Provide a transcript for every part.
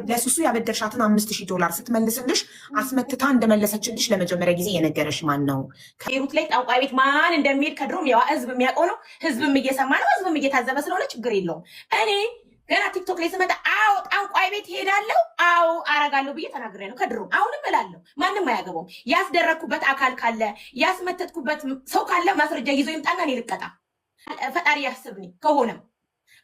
ለሱሱ ያበደርሻትን $5,000 ስትመልስልሽ አስመትታ እንደመለሰችልሽ ለመጀመሪያ ጊዜ የነገረሽ ማን ነው? ቤሩት ላይ ጠንቋይ ቤት ማን እንደሚሄድ ከድሮም ያው ህዝብ የሚያውቀው ነው። ህዝብም እየሰማ ነው። ህዝብም እየታዘበ ስለሆነ ችግር የለውም። እኔ ገና ቲክቶክ ላይ ስመጣ አዎ ጠንቋይ ቤት ሄዳለሁ፣ አዎ አረጋለሁ ብዬ ተናግሬ ነው ከድሮም። አሁንም እላለሁ፣ ማንም አያገባውም። ያስደረግኩበት አካል ካለ፣ ያስመተትኩበት ሰው ካለ ማስረጃ ይዞ ይምጣና እኔ ልቀጣ። ፈጣሪ ያስብኝ ከሆነም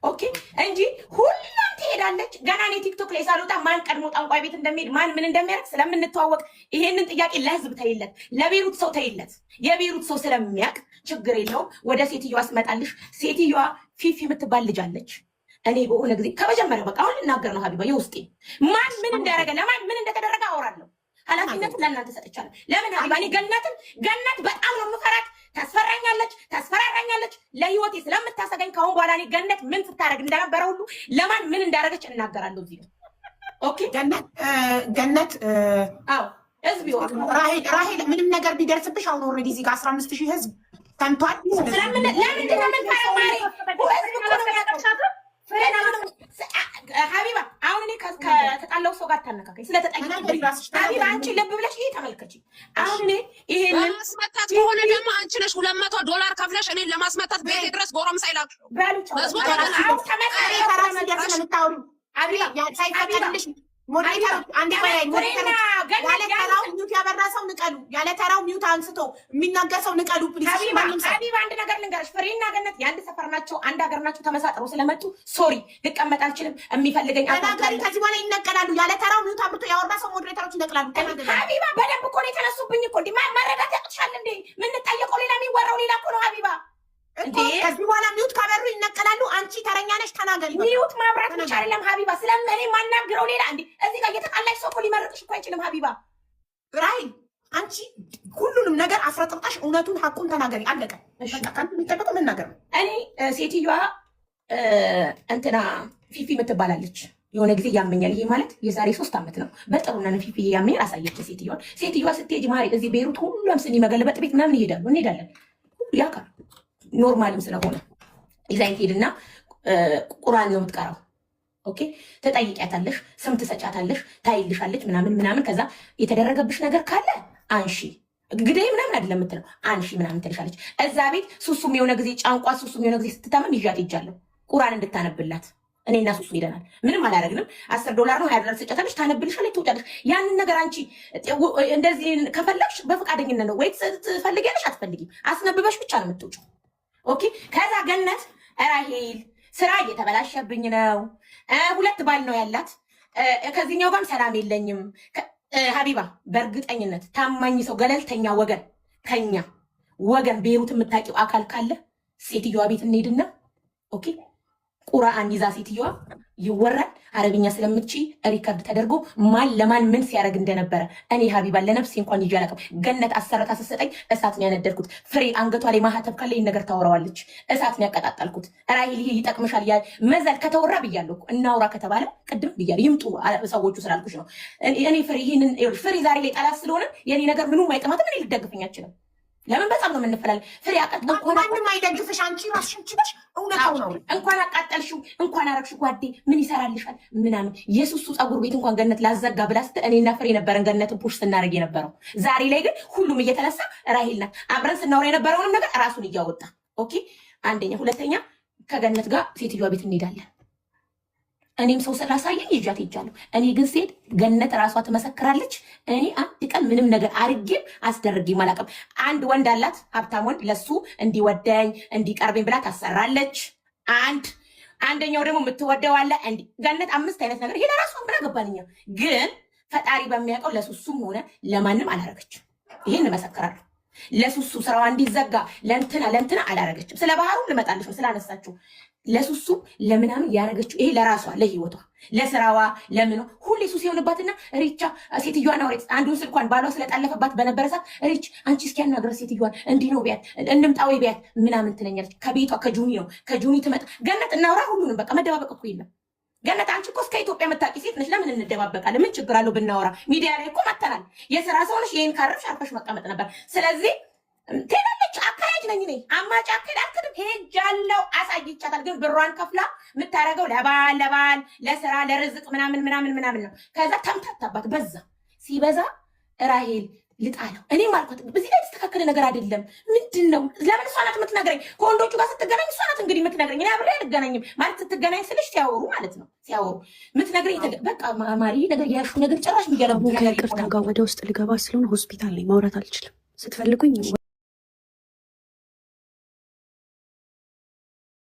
okay እንጂ ሁሉም ትሄዳለች። ገና እኔ ቲክቶክ ላይ ሳልወጣ ማን ቀድሞ ጠንቋይ ቤት እንደሚሄድ፣ ማን ምን እንደሚያደርግ ስለምንተዋወቅ ይሄንን ጥያቄ ለህዝብ ተይለት፣ ለቤሩት ሰው ተይለት። የቤሩት ሰው ስለሚያውቅ ችግር የለውም። ወደ ሴትዮዋ ስመጣልሽ ሴትዮዋ ፊፊ የምትባል ልጅ አለች። እኔ በሆነ ጊዜ ከመጀመሪያው በቃ አሁን ልናገር ነው ሀቢባ፣ የውስጤ ማን ምን እንዳደረገ፣ ለማን ምን እንደተደረገ አወራለሁ። ኃላፊነቱን ለእናንተ ሰጥቻለሁ። ለምን ሀቢባ፣ እኔ ገነትን ገነት በጣም ነው የምፈራት። ታስፈራኛለች፣ ታስፈራራኛለች። ለህይወቴ ስለምታሰጋኝ ከአሁን በኋላ እኔ ገነት ምን ስታደርግ እንደነበረ ሁሉ ለማን ምን እንዳደረገች እናገራለሁ እዚህ ነው። Okay። ገነት ገነት። አዎ፣ ህዝብ ይወቅ። ራሄል፣ ራሄል፣ ምንም ነገር ቢደርስብሽ አሁን already እዚህ ጋር 15,000 ህዝብ ሰምቷል። ስለምን ለምንድን ነው የምንፈራው? ማሪ፣ ህዝብ እኮ ነው የሚያውቀው። ሀቢባ፣ አሁን እኔ ከተጣላው ሰው ጋር አታነካከኝ። ስለተጠየቅኩ ሀቢባ፣ አንቺ ልብ ብለሽ ይሄ ተመልከቺ። አሁን እኔ ይሄንን ለማስመታት ከሆነ ደግሞ አንቺ ነሽ $200 ከፍለሽ እኔን ለማስመታት ቤቴ ድረስ ጎረምሳ ይላክሽው። ተራ ሲደርስ ነው የምታወሪው። ሳይፈቀድልሽ moderator ኦች፣ አንዴ ቆይ፣ moderator ኦች፣ ያለ ተራው mute ያበራ ሰው ንቀሉ። ያለ ተራው mute አንስቶ የሚናገር ሰው ንቀሉ። Please። ማንም ሰው። ሀቢባ፣ አንድ ነገር ልንገርሽ፣ ፍሬና ገነት የአንድ ሰፈር ናቸው፣ አንድ ሀገር ናቸው። ተመሳጥረው ስለመጡ sorry ልቀመጥ አልችልም። የሚፈልገኝ ተናገሪ። ከዚህ በኋላ ይነቀላሉ። ያለ ተራው mute አብርቶ ያወራ ሰው moderator ኦች ይነቅላሉ። ተናገሪ። ሀቢባ፣ በደንብ እኮ ነው የተነሱብኝ እኮ። እንዲ መረዳት ያቅትሻል እንዴ? የምንጠየቀው ሌላ፣ የሚወራው ሌላ እኮ ነው ሀቢባ። እኮ ከዚህ በኋላ mute ካበሩ ይነቀላሉ። አንቺ ተረኛ ነሽ፣ ተናገሪ። Mute ማብራት ብቻ አይደለም ሀቢባ፣ ስለምን ማናግረው ሌላ። እንዴ፣ እዚህ ጋር እየተጣላሽ ሰው እኮ ሊመርቅሽ እኮ አይችልም ሀቢባ። ራሂል፣ አንቺ ሁሉንም ነገር አፍረጥርጠሽ እውነቱን ሀቁን ተናገሪ። አለቀ። በቃ ከአንቺ የሚጠበቀው መናገር ነው። እኔ ሴትዮዋ እንትና ፊፊ የምትባላለች፣ የሆነ ጊዜ ያመኛል። ይሄ ማለት የዛሬ 3 ዓመት ነው። በጥሩና ነው ፊፊ ያመኛል አሳየች ሴትዮዋን። ሴትዮዋ ስትሄጅ ማሪ፣ እዚህ ቤሩት ሁሉም ስኒ መገለበጥ ቤት ምናምን ይሄዳሉ፣ እንሄዳለን። ሁሉ ያውቃል normal ም ስለሆነ ይዛኝ ትሄድና ቁርአን ነው የምትቀራው። Okay፣ ትጠይቂያታለሽ፣ ስም ትሰጫታለሽ፣ ታይልሻለች ምናምን ምናምን። ከዛ የተደረገብሽ ነገር ካለ አንሺ፣ ግደይ ምናምን አይደለም የምትለው፣ አንሺ ምናምን ትልሻለች። እዛ ቤት ሱሱም የሆነ ጊዜ ጫንቋ ሱሱም የሆነ ጊዜ ስትታመም ይዣት ሄጃለሁ ቁርአን እንድታነብላት። እኔና ሱሱ ሄደናል። ምንም አላደረግንም። $10 ነው $20 ትሰጫታለሽ፣ ታነብልሻለች፣ ትወጫለሽ። ያንን ነገር አንቺ እንደዚህ ከፈለግሽ በፈቃደኝነት ነው ወይ ትፈልጊያለሽ፣ አትፈልጊም። አስነብበሽ ብቻ ነው የምትወጪው። Okay። ከዛ ገነት ራሄል ስራ እየተበላሸብኝ ነው፣ ሁለት ባል ነው ያላት፣ ከዚህኛው ጋርም ሰላም የለኝም። ሀቢባ፣ በእርግጠኝነት ታማኝ ሰው፣ ገለልተኛ ወገን፣ ከኛ ወገን ቤሩት የምታውቂው አካል ካለ ሴትዮዋ ቤት እንሄድና okay ቁርአን ይዛ ሴትዮዋ ይወራል። አረብኛ ስለምትችይ record ተደርጎ ማን ለማን ምን ሲያደርግ እንደነበረ። እኔ ሀቢባ ለነፍሴ እንኳን ይዤ አላውቅም። ገነት አሰረታ ስትሰጠኝ እሳት ነው ያነደድኩት። ፍሬ አንገቷ ላይ ማህተብ ካለ ይህን ነገር ታወራዋለች። እሳት ነው ያቀጣጠልኩት። ራሂል፣ ይሄ ይጠቅምሻል። መዘል ከተወራ ብያለሁ እኮ፣ እናውራ ከተባለ ቅድም ብያለሁ። ይምጡ ሰዎቹ ስላልኩሽ ነው። እኔ ፍሬ ይህንን፣ ፍሬ ዛሬ ላይ ጠላት ስለሆነ የኔ ነገር ምኑም አይጥማትም። እኔ ልደግፈኝ አችልም። ለምን በጣም ነው የምንፈላለ። ፍሬ አቃጥሎ ከሆነ ማንም አይደግፍሽ። አንቺ ራስሽን ችለሽ እውነታው ነው። እንኳን አቃጠልሽው፣ እንኳን አረግሽው፣ ጓዴ ምን ይሰራልሻል ምናምን። የሱሱ ፀጉር ቤት እንኳን ገነት ላዘጋ ብላ ስትል እኔና ፍሬ ነበረን ገነትን push ስናደርግ የነበረው። ዛሬ ላይ ግን ሁሉም እየተነሳ ራሂል ናት። አብረን ስናወራ የነበረውንም ነገር ራሱን እያወጣ። Okay፣ አንደኛ። ሁለተኛ ከገነት ጋር ሴትዮዋ ቤት እንሄዳለን። እኔም ሰው ስላሳየኝ ይዣት ሄጃለሁ። እኔ ግን ሴት ገነት ራሷ ትመሰክራለች። እኔ አንድ ቀን ምንም ነገር አርጌም አስደርጌም አላውቅም። አንድ ወንድ አላት፣ ሀብታም ወንድ፣ ለሱ እንዲወደኝ እንዲቀርበኝ ብላ ታሰራለች። አንድ አንደኛው ደግሞ የምትወደው አለ። ገነት አምስት አይነት ነገር፣ ይሄ ለራሷ ምን አገባን እኛ። ግን ፈጣሪ በሚያውቀው ለሱሱም ሆነ ለማንም አላረገችም። ይሄን እመሰክራለሁ። ለሱሱ ስራዋ እንዲዘጋ ለእንትና ለእንትና አላረገችም። ስለ ባህሩ ልመጣልሽ ነው ስላነሳችሁ፣ ለሱሱ ለምናምን ያደረገችው ይሄ ለራሷ፣ ለህይወቷ፣ ለስራዋ ለምኗ። ሁሌ ሱስ የሆነባትና ሪቻ ሴትዮዋን አውሬት አንዱን ስልኳን ባሏ ስለጠለፈባት በነበረ ሰዓት ሪች አንቺ እስኪ ያናግረ ሴትዮዋን፣ እንዲህ ነው ቢያት፣ እንምጣ ወይ ቢያት ምናምን ትለኛለች። ከቤቷ ከጁኒ ነው፣ ከጁኒ ትመጣ ገነት እናውራ ሁሉንም፣ በቃ መደባበቅ እኮ የለም። ገነት፣ አንቺ እኮ እስከ ኢትዮጵያ የምታውቂ ሴት ነሽ። ለምን እንደባበቃለን? ምን ችግር አለው ብናወራ? ሚዲያ ላይ እኮ መተናል። የስራ ሰው ነሽ። ይሄን ካረፍሽ አርፈሽ መቀመጥ ነበር። ስለዚህ ትሄዳለች። አካሄድ አማላጅ ነኝ እኔ። አማጭ አክል አክድም ሄጃለሁ፣ አሳይቻታል። ግን ብሯን ከፍላ የምታደርገው ለባል ለባል ለስራ ለርዝቅ ምናምን ምናምን ምናምን ነው። ከዛ ተምታታባት፣ በዛ ሲበዛ ራሄል ልጣለው። እኔም አልኳት በዚህ ላይ የተስተካከለ ነገር አይደለም። ምንድን ነው? ለምን እሷ ናት የምትነግረኝ? ከወንዶቹ ጋር ስትገናኝ እሷ ናት እንግዲህ የምትነግረኝ። እኔ አብሬ አልገናኝም ማለት ስትገናኝ ስልሽ ሲያወሩ ማለት ነው፣ ሲያወሩ የምትነግረኝ በቃ ማሪ ነገር ያሹ ነገር ጭራሽ የሚገለቡ ነገር ከይቅርታ ጋር ወደ ውስጥ ልገባ ስለሆነ ሆስፒታል ላይ ማውራት አልችልም። ስትፈልጉኝ